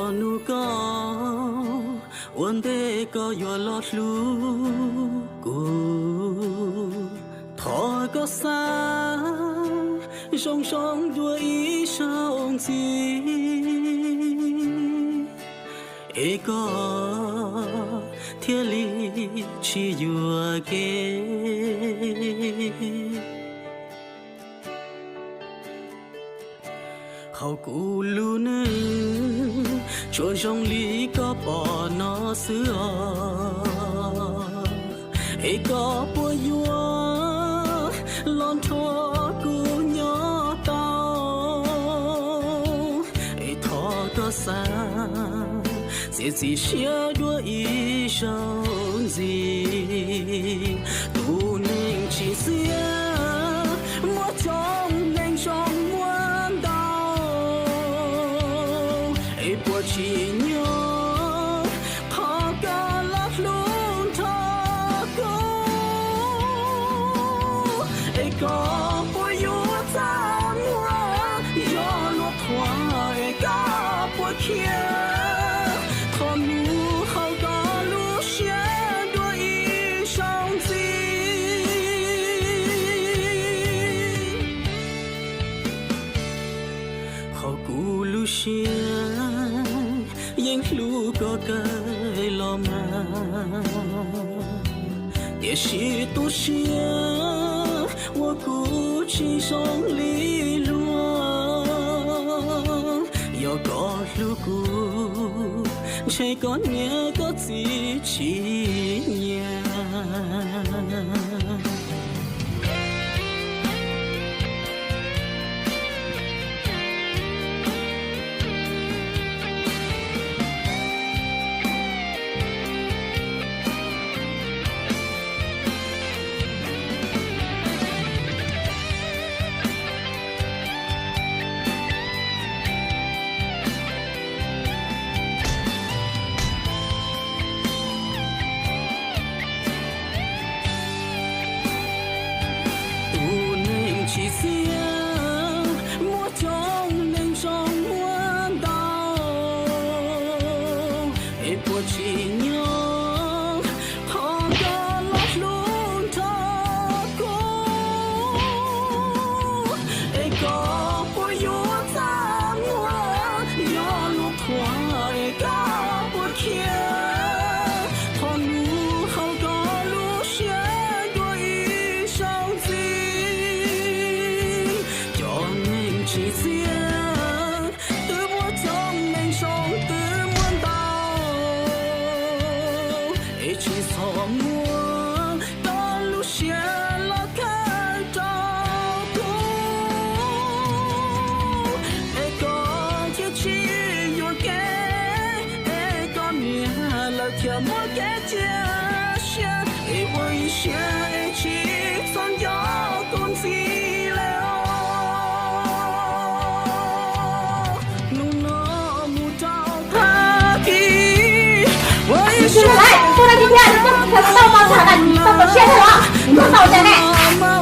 Nug koj ua ntej koj yuav los hlub kuv, thov koj xa zoo zoo dua ib zaug ntxiv, es koj thiaj li tsis yuam kev. Hauv kuv lub neej tsuas zoo li koj pom no xwb os, es koj puas yuav los nrog kuv nyob tau, es thov koj xa txiav txim siab dua ib zaug ntxiv. Tus neeg tsis txiaj muaj coob, neeg zoo muaj ntau, es puas tsim nyog thov koj los hlub nrog kuv, es koj puas yuav txaj muag, yog luag qhuas es koj puas khiav, thov nug hauv koj lub siab dua ib zaug ntxiv. Hauv kuv lub siab yeej hlub koj kawg los mas, tiam sis tu siab uas kuv tsis zoo li luag. Yog koj hlub kuv, ntshe koj niam koj txiv tsis nyiam. Tus neeg tsis txiaj muaj coob, neeg zoo muaj ntau, es puas tsim nyog thov koj los hlub nrog kuv, es koj puas yuav txaj muag, yog luag qhuas es koj puas khiav, thov nug hauv koj lub siab dua ib zaug ntxiv. Cov neeg tsis txiaj twb muaj coob, neeg zoo twb muaj ntau, es tsis txhob muab koj lub siab los khaws rau kuv, es koj thiaj tsis yuam kev, es koj niam lawv thiaj muaj kev cia siab, es ua ib siab es tsis txhob nco kuv ntxiv lawm os. Hnub no mus rau tag kis, ua ib siab tso koj tau,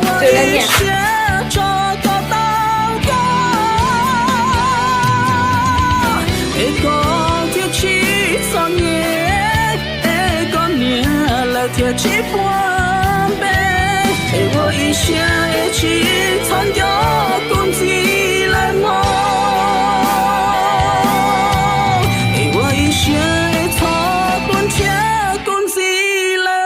ua ib siab tso koj tau koj, es koj thiaj tsis txom nyem, es koj niam lawv thiaj tsis puag npe, es ua ib siab es tsis txhob nco kuv ntxiv lawm mog, es ua ib siab es txhob puag nrhiav kuv ntxiv lawm.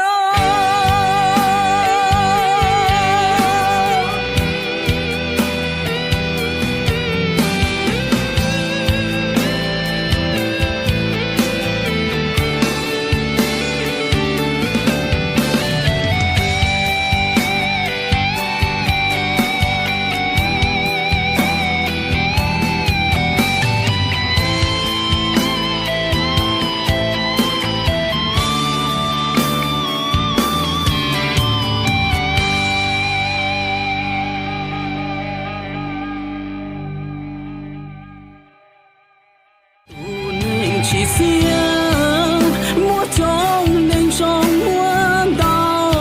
Tus neeg tsis txiaj muaj coob, neeg zoo muaj ntau,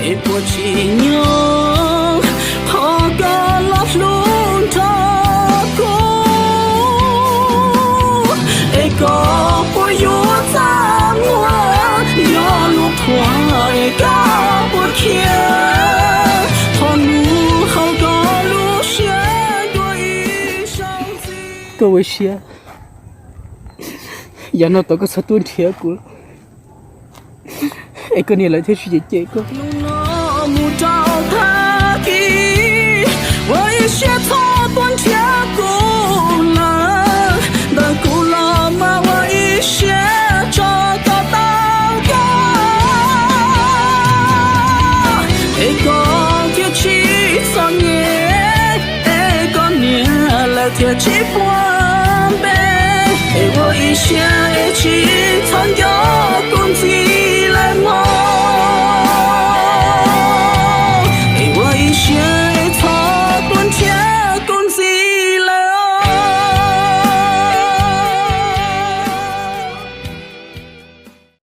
es puas tsim nyog thov koj los hlub nrog kuv, Koj ua siab, yav no tod koj txhob tuaj nrhiav kuv, es koj niam lawv thiaj tsis cem cem koj. Hnub no mus rau thaj kis, ua ib siab txhob tuaj nrhiav kuv lawm, ntawm kuv los mas ua ib siab tso koj tau koj, es koj thiaj tsis txom nyem, es koj niam lawv thiaj tsis puag npe, es ua ib siab es tsis txhob nco kuv ntxiv.